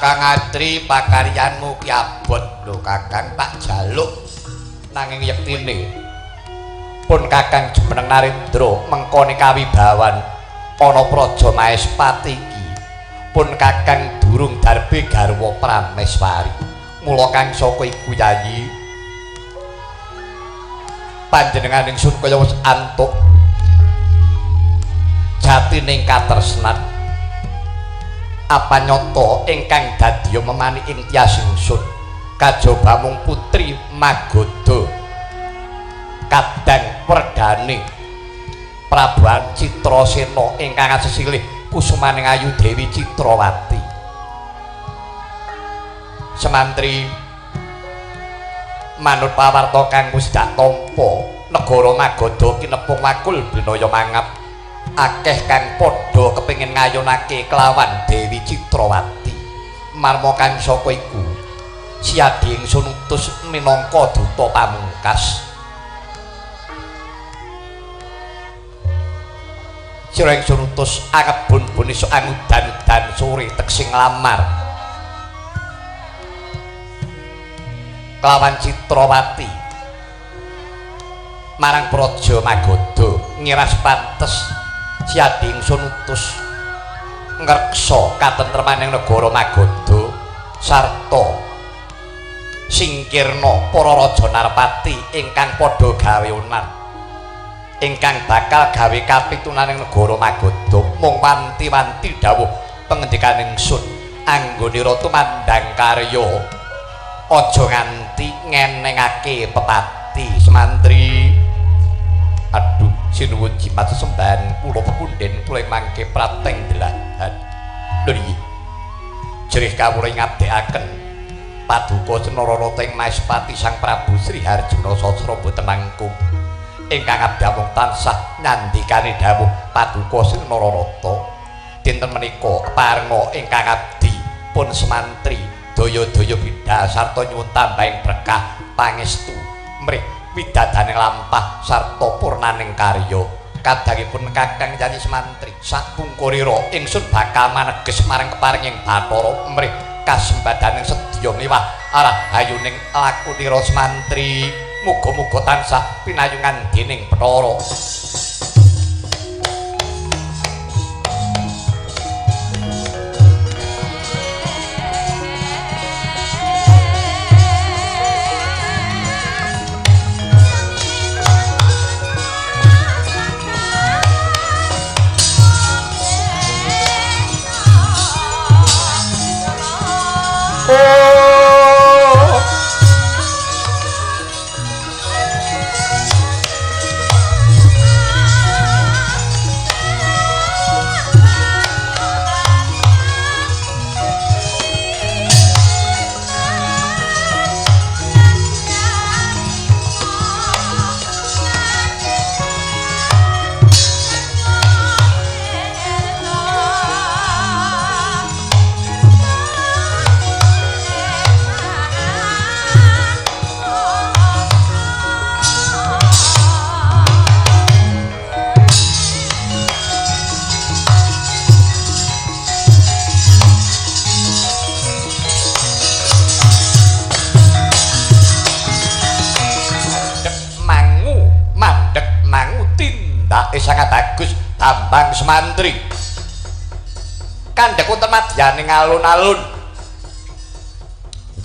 Kakang Adri pakaryanmu ki abot lho Kakang, tak jaluk nanging yektine pun Kakang jumeneng Narendra mengkone kawibawan ana Praja Maespati iki pun Kakang durung darbe garwa Prameswari. Mula kang saka iku Yayi panjenengan ingsun kaya wis antuk jatining katresnan apa nyata ingkang dadiya memani ing tias ingsun kajaba mung putri Magadha kadang werdane Prabu Citrasena ingkang asesilih kusumaning ayu Dewi Citrawati. Semantri manut pawarta kang wis dak tampa negara Magadha kinepung wakul binaya mangap akeh kang padha kepengin ngayunake kelawan Dewi Citrawati. Marma kang saka iku siadi ingsun utus minangka duta pamungkas. Sira ingsun utus angebun-bun esuk angudan-udan sore tekse nglamar kelawan Citrawati marang Praja Magadha ngiras pantes siadi ingsun utus ngreksa katentremaning negara Magadha sarta singkirna para raja narpati ingkang padha gawe onar ingkang bakal gawe kapitunaning negara Magadha. Mung wanti-wanti dawuh pengendikan ingsun anggone ratu mandang karya aja nganti ngenengake pepati. Semantri aduh sinuwun jimat sesembahan kula pepunden kula mangke prateng delahan. Lho iki jerih kawula ngabdekaken paduka Cenara Rata ing Maespati Sang Prabu Sri Harjuna Sasra boten langkung ingkang abdi amung tansah nyandikani dawuh paduka Cenara Rata. Dinten menika keparenga ingkang abdi pun semantri daya-daya bidha sarta nyuwun tambahing berkah pangestu mrih widadaning lampah sarta purnaning karya. Kadangipun Kakang Yayi Semantri sakpungkurira ingsun bakal maneges marang keparinging Bathara mrih kasembadaning sedya miwah arah hayuning lakunira Semantri. Muga-muga tansah pinayungan dening Bathara. Sangat bagus Bambang Semantri kandhek wonten madyaning alun-alun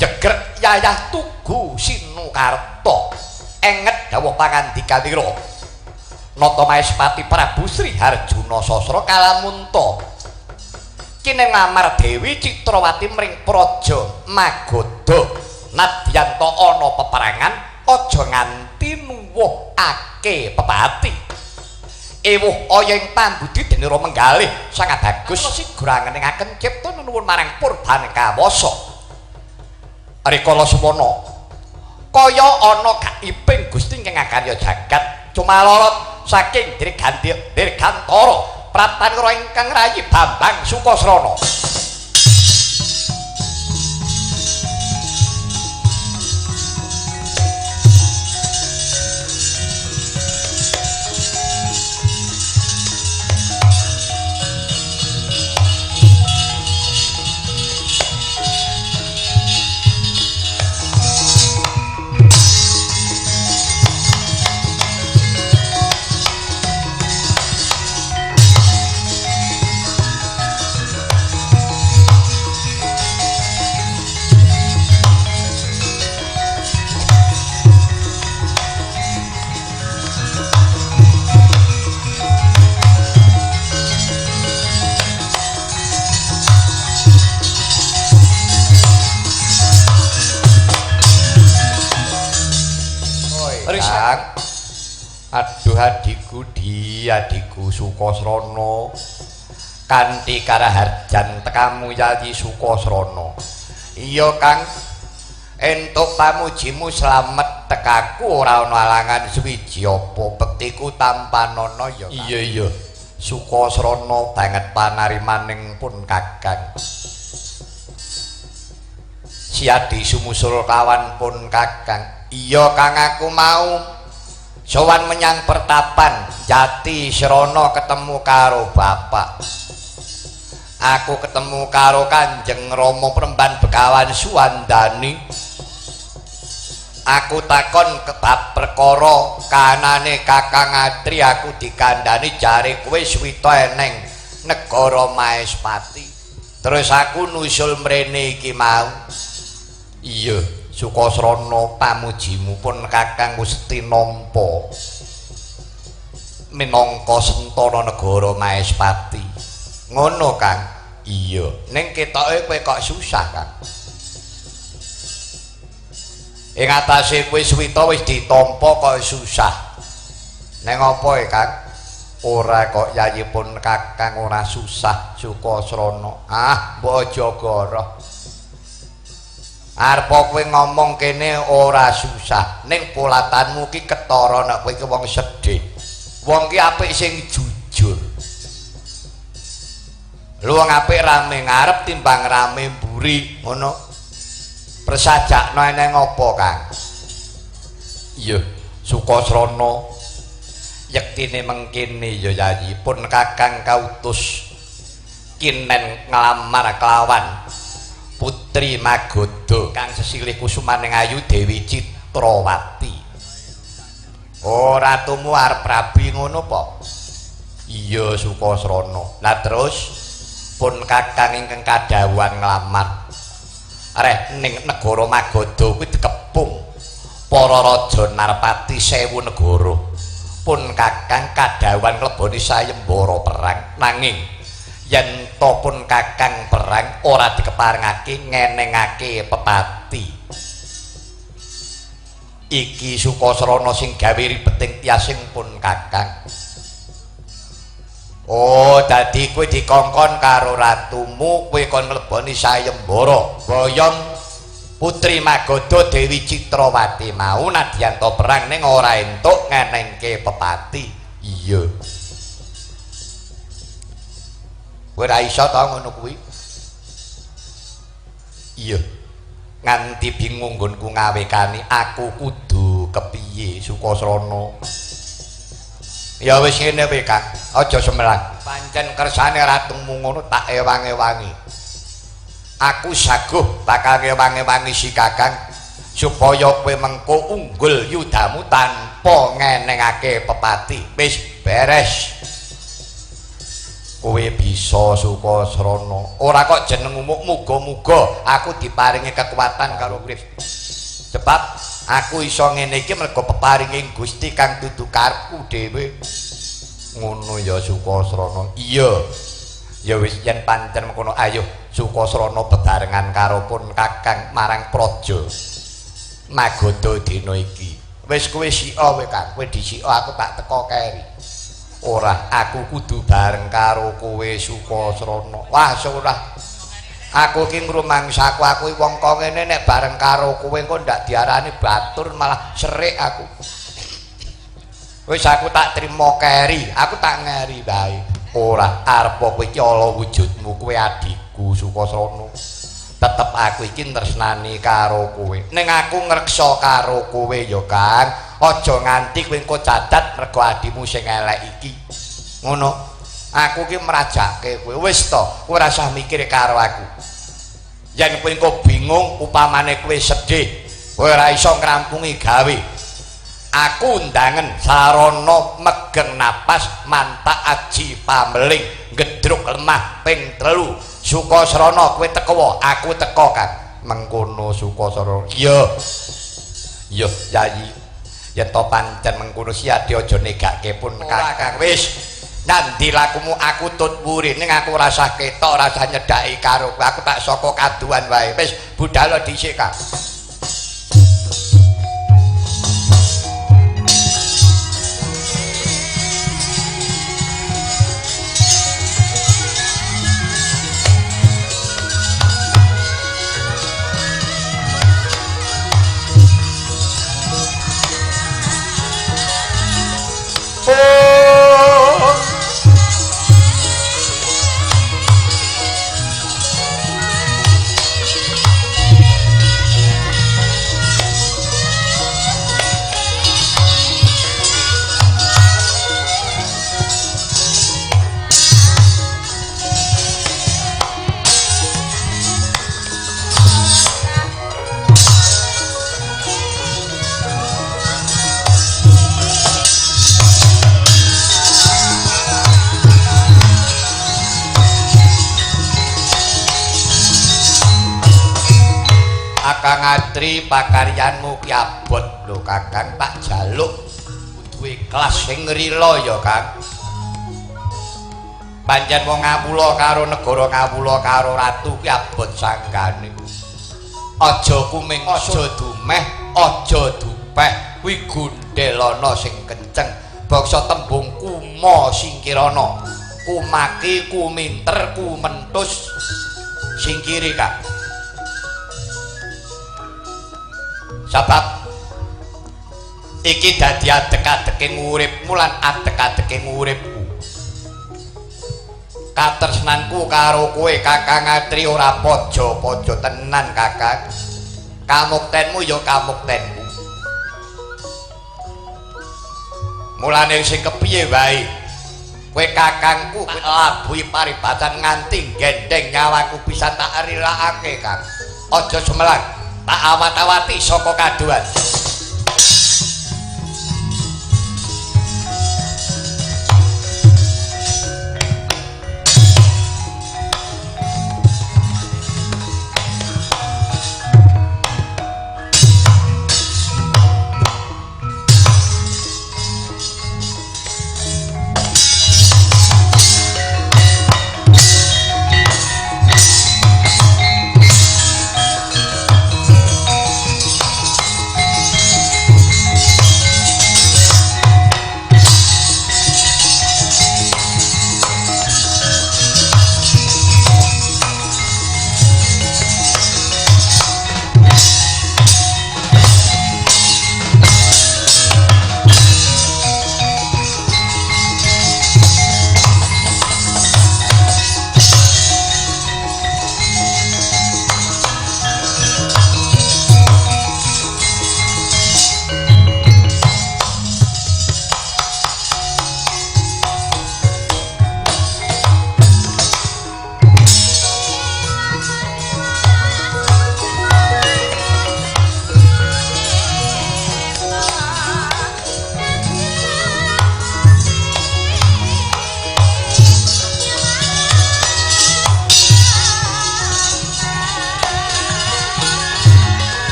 jegrek yayah tugu Sinukarta enget dawuh pangandikanira Nata Maespati Prabu Sri Harjuna Sasra kalamunta kene nglamar Dewi Citrawati mring Praja Magadha nadyan ta ana peperangan aja nganti nuwuhake pepati. Ewuh aya ing pambudi denira menggalih sangat bagus sigra ngeningaken cipta nuwun marang purbaning kawasa. Rikala semono kaya ana gaibing Gusti ingkang ngakarya jagat cumalorot saking Dirgantara pratanira ingkang rayi Bambang Sukasrana. Duh adhiku di adhiku Sukasrana kanthi karaharjan tekamu Yayi Sukasrana. Iya Kang, entuk pamujimu slamet tekaku ora ana alangan suwiji apa bektiku tampanana ya. Iya iya Sukasrana banget panarimaning pun Kakang. Siadi sumusul kawan pun Kakang. Iya Kang, aku mau sowan menyang pertapan Jati Srana ketemu karo bapak. Aku ketemu karo Kanjeng Rama Premban Begawan Suwandani. Aku takon kebab perkara kanane Kakang Atri, aku dikandani jare kowe suwita eneng negara Maespati. Terus aku nusul mrene iki mau. Iya Sukasrana pamujimu pun Kakang Gusti nampa minangka sentana negara Maespati. Ngono Kang. Iya, ning ketoke kowe kok susah Kang. Ing atase kowe suwita wis ditampa kok susah. Ning apa e Kang? Ora kok yayi pun Kakang ora susah Sukasrana. Ah, mbok aja goroh. Arep kowe ngomong kene ora susah, ning polatanmu ki ketara nek kowe iki wong sedih. Wong ki apik sing jujur. Lu wong apik rame ngarep timbang rame mburi, ngono. Presajakno eneng apa, Kang? Iya, Sukasrana yektine mengkene ya Yayi pun Kakang kautus kinen nglamar kelawan Putri Magadha kang sesilih kusumaning ayu Dewi Citrawati. Oh, ratumu arep rabi ngono po? Iya Sukasrana. Lah terus pun Kakang ingkang kadhawuhan nglamar. Reh ning negara Magadha kuwi dikepung para raja Narpati 1000 negara. Pun Kakang kadhawuhan ngleboni sayembara perang, nanging yen to pun Kakang perang ora dikeparengake ngenengake pepati. Iki Sukasrana sing gawe ribeting tiasing pun Kakang. Oh, dadi kowe dikongkon karo ratumu kowe kon ngleboni sayembara boyong Putri Magadha Dewi Citrawati mau nadyan to perang ning ora entuk ngenengke pepati. Iya. Kowe ora iso to ngono kuwi? Iya. Nganti bingung nggonku ngawekani aku kudu kepiye Sukasrana. Ya wis ngene kowe Kang, aja semelang. Pancen kersane ratumu ngono tak ewang-ewangi. Aku saguh bakal ngewangi-wangi si Kakang supaya kowe mengko unggul yudamu tanpa ngenengake pepati. Wis beres. Kowe bisa Sukasrana. Ora kok jenengmu muga-muga aku diparingi kekuatan karo urip. Sebab aku iso ngene iki mergo peparinge Gusti kang dudu karepku dhewe. Ngono ya Sukasrana. Iya. Ya wis yen pancen mengkono ayo Sukasrana bebarengan karo pun Kakang marang praja Magadha dina iki. Wis kowe sika kowe Kang, kowe dhisika aku tak teka keri. Ora, aku kudu bareng karo kowe Sukasrana. Wah, ora. Aku iki ngrumangsaku aku wong kok ngene nek bareng karo kowe engko ndak diarani batur malah serik aku. Wis aku tak trimo keri, aku tak ngeri wae. Ora arep kowe iki ala wujudmu kowe adhiku Sukasrana. Tetep aku iki tresnani karo kowe. Ning aku ngreksa karo kowe ya Kang, aja nganti kowe engko cacat mergo adhimu sing elek iki. Ngono. Aku ki mrajake kowe. Wis to, kowe ora usah mikir karo aku. Yen kowe engko bingung upamane kowe sedih, kowe ora iso ngrampungi gawe. Aku undangen sarana megeng napas mantak aji pameling gedruk lemah ping 3. Sukasrana kowe teka, aku teka Kang. Mengkono Sukasrana. Iya. Iya, Yayi. Yen to pancen mengkono siade aja negake pun Kakang. Wis nandi lakumu aku tut wuri ning aku ora usah ketok, ora usah nyedhaki karo kowe. Aku tak saka kaduan wae. Wis budal dhisik Kang. Kakang Atri pakaryanmu ki abot lho Kakang, tak jaluk kudu ikhlas sing rila ya Kang. Pancen wong ngawula karo negara ngawula karo ratu ki abot sanggane. Aja kuming, aja dumeh, aja dupeh, kuwi gundhelana sing kenceng. Bangsa tembung kuma singkirana, kumaki, kuminter, kumentus singkiri Kang. Sebab iki dadi adeg-adeking uripmu lan adeg-adeking uripku. Katresnanku karo kowe Kakang Atri ora pojo-pojo tenan Kakang. Kamuktenmu ya kamuktenku. Mulane sing kepiye wae kowe kakangku labuhi paribasan nganti gendeng nyawaku bisa tak rilakake Kang. Aja sumelang, tak awat-awati saka kaduhan.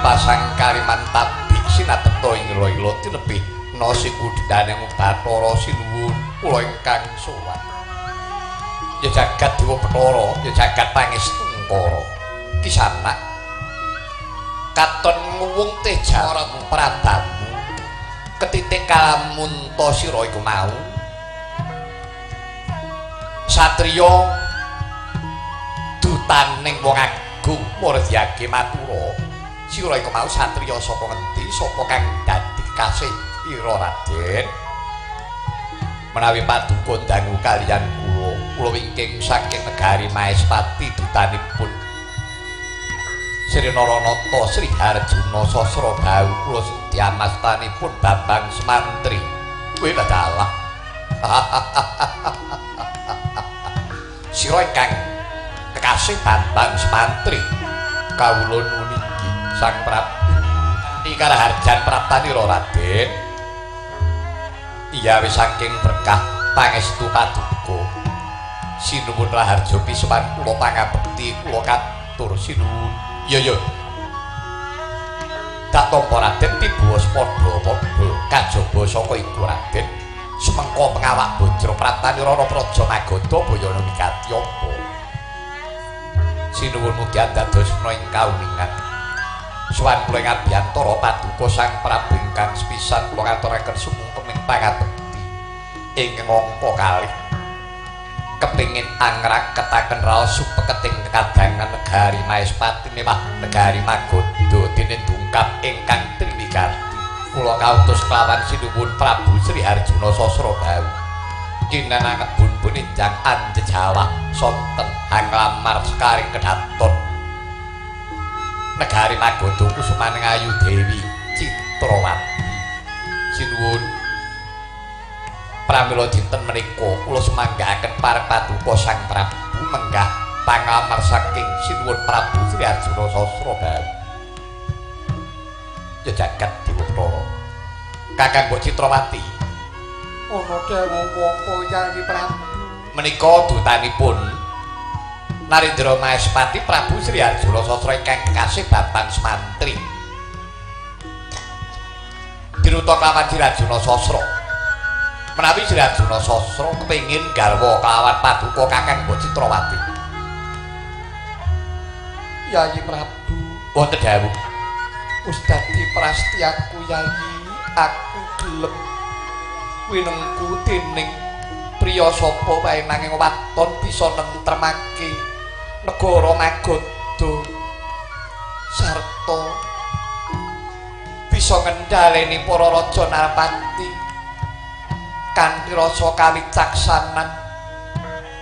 Pasang kariman tabi sinateta ing ila-ila tinebih nasi kudane Bathara sinuwun kula ingkang sowan. Ya jagat Dewa Bathara, ya jagat Pangestungkara. Kisanak katon nguwung teja prabamu ketitik kalamunta sira iku mau. Satriya dutaning wong agung Murdyage Mathura. Sira iku mau satriya saka ngendi, sapa kang dadi kasih ira Raden? Menawi paduka dangu kaliyan kula, kula wingking saking negari Maespati dutanipun Sri Naranata Sri Harjuna Sasrabahu kula sedya mastanipun Bambang Semantri. Kuwi dalah. Sira ingkang kekasih Bambang Semantri kawula nuwun Sang Prabu Ikaraharjan praptanira Raden. Iya wis saking berkah pangestu paduka. Sinuwun raharja pisowan kula pangabekti kula katur sinuwun. Iya ya. Tak tampa Raden tibuwas padha-padha kajaba saka iku Raden. Semengko pengawak bojro praptanira Praja Magadha bayana wigati apa. Sinuwun mugi andadosna ing kauningan. Sowan kula ing abiyantara paduka Sang Prabu ingkang sepisan kula ngaturaken sumungkeming pangabekti ing angka kalih. Kepingin angraketaken raos supeketing kadangan negari Maespati mewah negari Magadha dene dungkap ingkang triwigati. Kula kautus kelawan sinuwun Prabu Sri Arjuna Sasrabahu. Kinananget bun-bun enjang anjejawah sonten anglamar sekaring kedaton negari Magadha kusumaning Ayu Dewi Citrawati. Sinuwun pramila dinten menika kula sumanggaaken pareng paduka Sang Prabu menggah panglamar saking sinuwun Prabu Sri Arjuna Sasrabahu. Ya jagat Dewa Kakang Mbok Citrawati. Ana dawuh apa Yayi Prabu? Menika dutanipun Narendra Maespati Prabu Sri Arjuna Sasra ingkang kekasih Bambang Semantri. Dinuta kelawan Sri Arjuna Sasra. Menawi Sri Arjuna Sasra kepengin garwa kelawan paduka Kakang Mbok Citrawati. Yayi Prabu, wonten dawuh. Wis dadi prastiaku Yayi, aku gelem winengku dening priya sapa wae nanging waton bisa nentremake negara Magadha sarta bisa ngendhaleni para raja Narpati kanthi rasa kawicaksanan.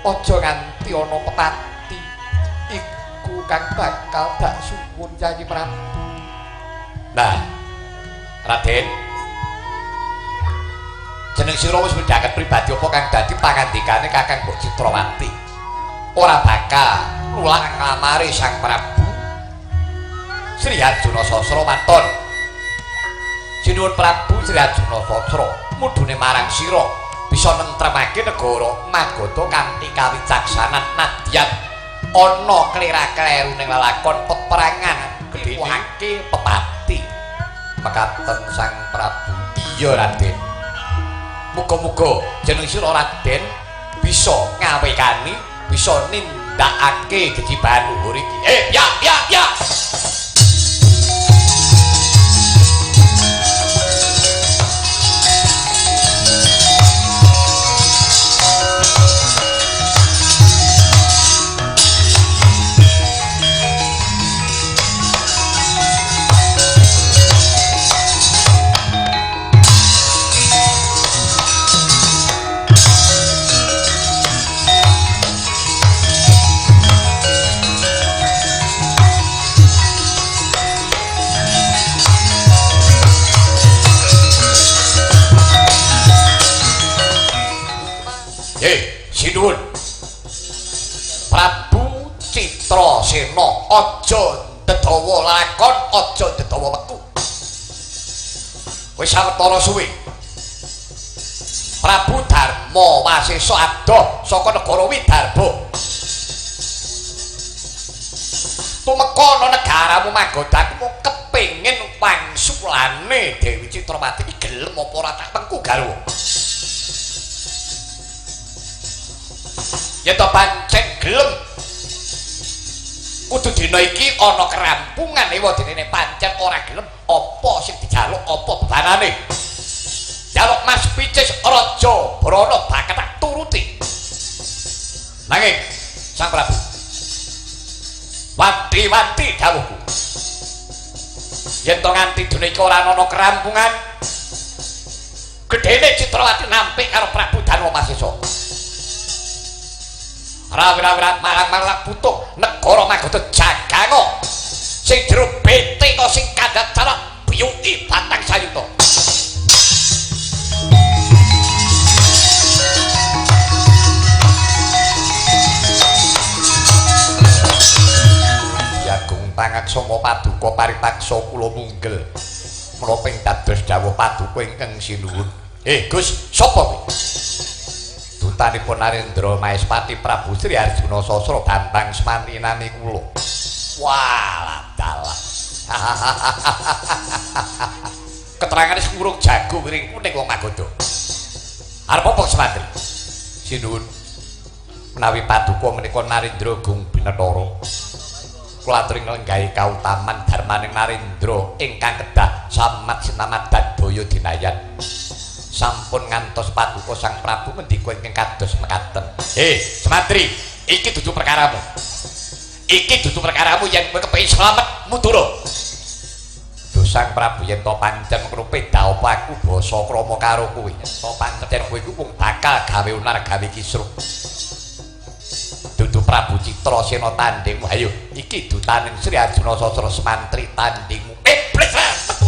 Aja nganti ana pepati iku kang bakal dak suwun Yayi Prabu. Nah, Raden, jeneng sira wis midhanget pribadi apa kang dadi pangandikane Kakang Mbok Citrawati. Ora bakal nulak nglamari Sang Prabu Sri Arjuna Sasra waton. Sinuwun Prabu Sri Arjuna Sasra mudune marang sira bisa nentremake negara Magadha kanthi kawicaksanan nadyan ana klera-kleru ning lelakon peperangan gedheke pepati. Mekaten Sang Prabu. Iya Raden. Muga-muga jeneng sira Raden bisa ngawekani, bisa nindakake gejibahan luhur iki. Ya ya ya. Sinuwun Prabu Citrasena, aja dedawa lakon, aja dedawa wektu. Wis sawetara suwe Prabu Darma Wasesa adoh saka negara Widarba. Tumeka ana negaramu Magadha, aku mung kepengin wangsulane Dewi Citrawati iki gelem apa ora tak tengku garwa. Yen to pancen gelem kudu dina iki ana kerampungan ewa dene pancen ora gelem apa sing dijaluk apa bebanane. Jaluk Mas Picis Raja Brana bakal tak turuti. Nanging Sang Prabu, wanti-wanti dawuhku, yen to nganti dina iki ora ana kerampungan, gedene Citrawati nampik karo Prabu Darma Wasesa. Rawira-wira marang-marang butuh negara Magadha jagango sing jero beteka sing kandhat cara biyuki batang sayuta. Yagung pangaksama paduka paripaksa kula munggel menapa ing dados dawuh paduka ingkang sinuwun. Gus, sapa kuwi? Dutanipun Narendra Maespati Prabu Sri Arjuna Sasra Bambang Semantri nami kula. Wah, dalah. Keterangane sing jago wiring kuning wong Magadha. Arep apa Semantri? Sinuwun menawi paduka menika Narendra Gung Binetara. Kula aturi nglenggahi kautaman darmaning Narendra ingkang kedah samat sinamadan daya dinayan. Sampun ngantos paduka Sang Prabu ngendika ingkang kados mekaten. Semantri, iki dudu perkaramu. Iki dudu perkaramu yen kowe kepengin slamet mudura. Duh Sang Prabu yen to pancen ngono beda apa aku basa krama karo kowe. Yen to pancen kowe iku wong bakal gawe unar gawe kisruh. Dudu Prabu Citrasena tandingmu. Ayo, iki dutaning Sri Arjuna Sastra Semantri tandingmu. Iblis metu.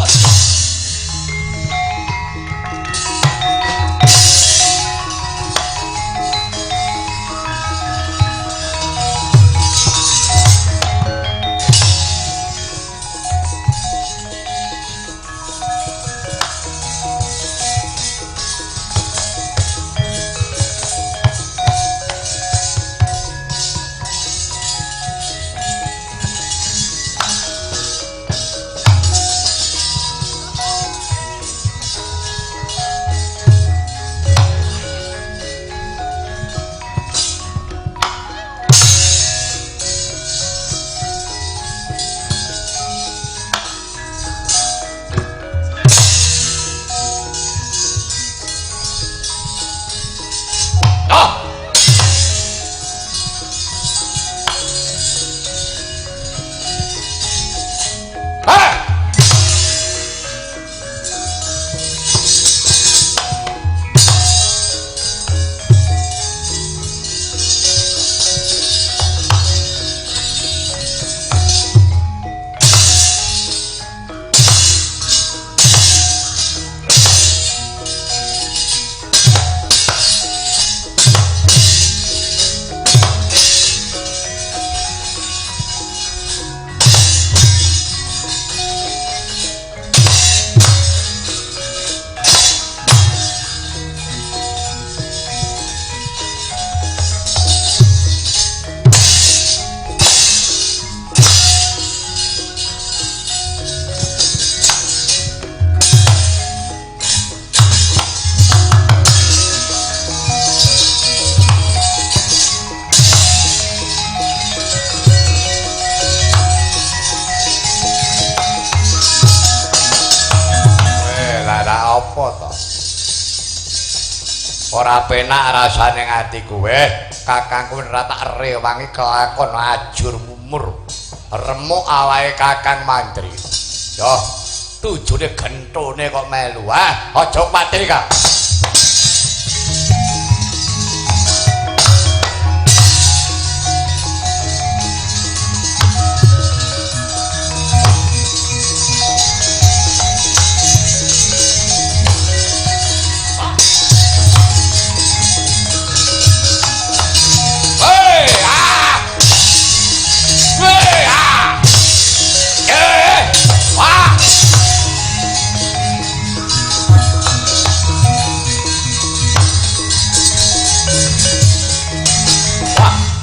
Ora penak rasane ati kowe, kakangku ora tak rewangi kelakon ajur mumur. Remuk awake Kakang Mantri. Yo, tujune gentone kok melu. Ah, aja kuwatir, Kak.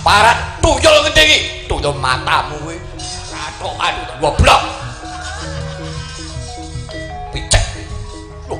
Parat tuyul ngendi iki? Tuyul matamu kuwi. Katokan goblok. Picek. Loh.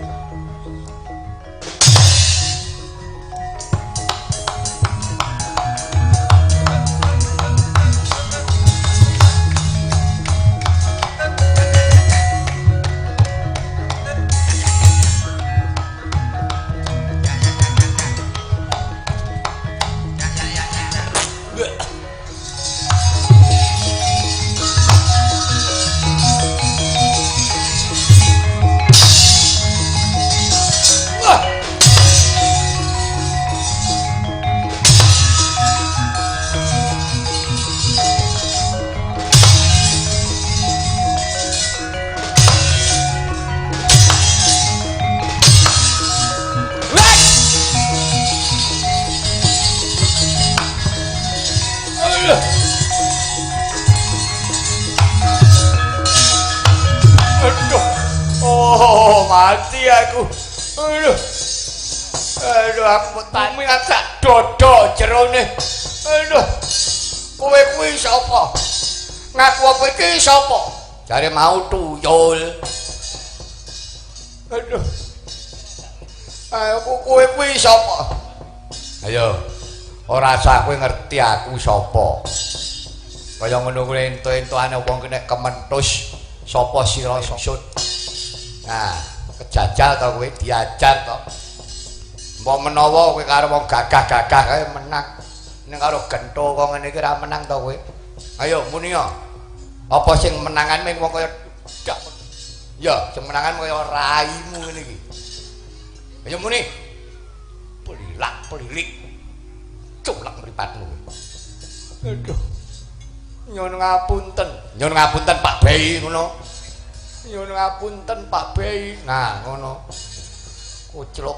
Oh, mati aku. Aduh. Aduh, aku tani sak dodok jerone. Aduh. Kowe kuwi sapa? Ngaku apa iki sapa? Jare mau tuyul. Aduh. Aku kowe kuwi sapa? Ayo. Ora usah kowe ngerti aku sapa. Kaya ngono kuwi entuk-entukane wong kena kementus sapa sira sut. Nah, kejajal to kowe diajar to. Mbok menawa kowe karo wong gagah-gagah kae menang. Ning karo gentho kok ngene iki ora menang to kowe. Ayo muni ya. Apa sing menangan ming wong kaya dak. Ya, sing menangan kaya raimu ngene iki. Ayo muni. Pelilak pelilik. Culek mripatmu. Aduh. Nyuwun ngapunten. Nyuwun ngapunten Pak Bei ngono. Nyuwun ngapunten Pak Bei. Nah, ngono. Kucluk.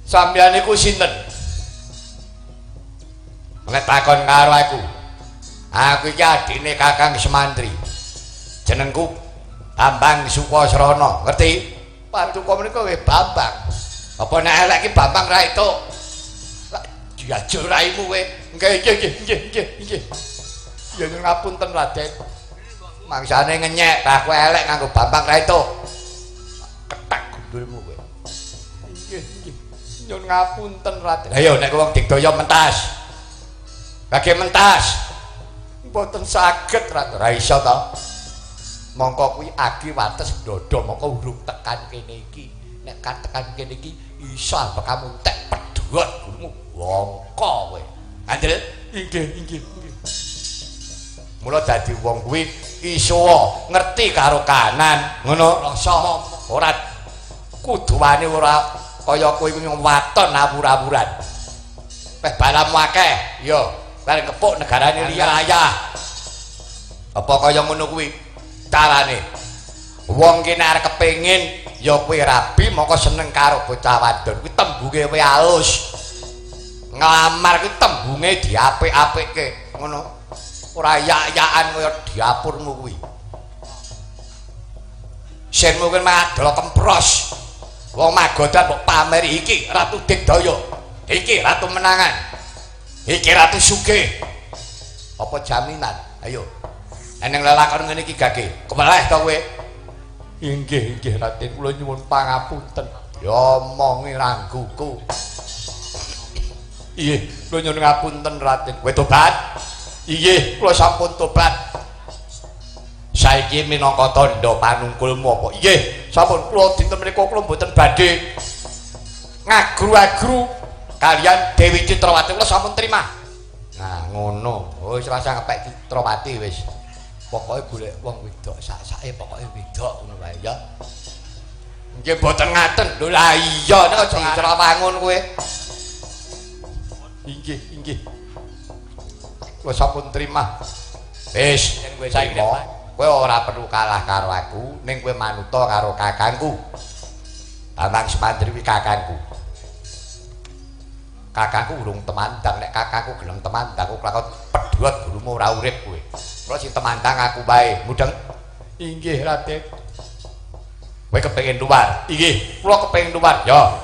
Sampeyan niku sinten? Nek takon karo aku. Aku iki adine Kakang Semantri. Jenengku Bambang Sukasrana, ngerti? Paduka menika nggih Bambang. Apa nek elek iki Bambang ra entuk? Diajur raimu kowe. Nggih nggih nggih nggih nggih. Ya nyuwun ngapunten Raden. Mangsane ngenyek, aku elek nganggo Bambang ra entuk. Ketak gundulmu kowe. Nggih nggih. Nyuwun ngapunten Raden. Lah yo nek wong digdaya mentas. Bagi mentas. Mboten saged Raden. Ora iso to. Mongko kuwi agi wates ndodho mongko urung tekan kene iki. Nek katekan kene iki iso kamu tek pedhot gurumu wongko kowe. Andel? Inggih inggih inggih. Mula dadi wong kuwi iso ngerti karo kanan, ngono rasa ora kuduwane ora kaya kowe kuwi waton awur-awuran. Peh balamu akeh, yo bareng kepuk negarane liya ayah. Apa kaya ngono kuwi carane? Wong ki nek arep kepengin ya kowe rabi moko seneng karo bocah wadon kuwi tembunge kowe alus. Nglamar kuwi tembunge diapik-apikke, ngono. Ora yak-yakan kaya diapurmu kuwi. Senmu kuwi madol kempros. Wong Magodha mbok pameri iki Ratu Digdaya, iki Ratu Menangan, iki Ratu Sugih. Apa jaminan? Ayo. Eneng lelakon ngene iki gage. Kepeleh to kowe? Inggih inggih Raden, kula nyuwun pangapunten. Ya omongi rangguku. Inggih, kula nyuwun ngapunten Raden. Kowe tobat? Inggih, kula sampun tobat. Saiki minangka tandha panungkulmu apa? Inggih, sampun kula dinten menika kula mboten badhe ngagru-agru kalian Dewi Citrawati, kula sampun terima. Nah, ngono. Wis rasa ngepek Citrawati wis. Pokoke golek wong wedok sak-sake pokoke wedok ngono wae ya. Nggih mboten ngaten. Lho lah iya nek aja Citra wangun kowe. Inggih, inggih. Kula sampun terima. Wis, kowe saiki kowe ora perlu kalah karo aku, ning kowe manuta karo kakangku. Bambang Semantri kuwi kakangku. Kakangku urung temandang, nek kakangku gelem temandang aku kelakon pedhot gurumu ora urip kowe. Kula sing temandang aku wae, mudeng? Inggih, Raden. Kowe kepengin luar? Inggih, kula kepengin luar. Ya,